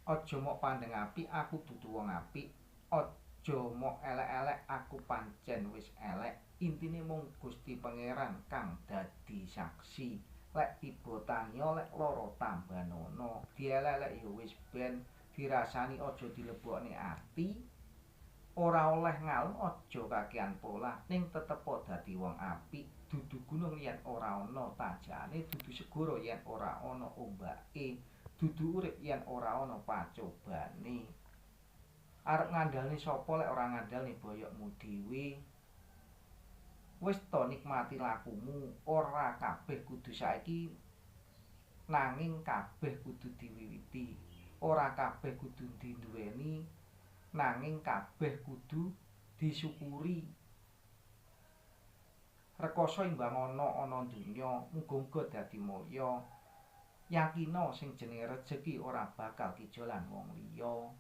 Aja mok pandeng apik, aku dudu wong apik. Aja mok elek-elek, aku pancen wis elek. Intine mung Gusti Pangeran kang dadi saksi. Lek tiba tangiya, lek lara tambanono. Dielek-elek ya wis ben, dirasani aja dilebokne ati. Ora oleh ngalem aja kakean polah, ning tetep dadi wong apik. Dudu gunung yen ora ana tajane, dudu segara yen ora ana ombake, dudu urip yen ora ana pacobane. Arep ngandalne sapa lek ora ngandalne boyokmu dhewe? Wis to nikmati lakumu, ora kabeh kudu saiki nanging kabeh kudu diwiwiti. Ora kabeh kudu dinduweni nanging kabeh kudu disyukuri. Rekoso imbang ana ana donya, muga-muga dadi mulya. Yakina sing jenenge rejeki ora bakal kijolan wong liya.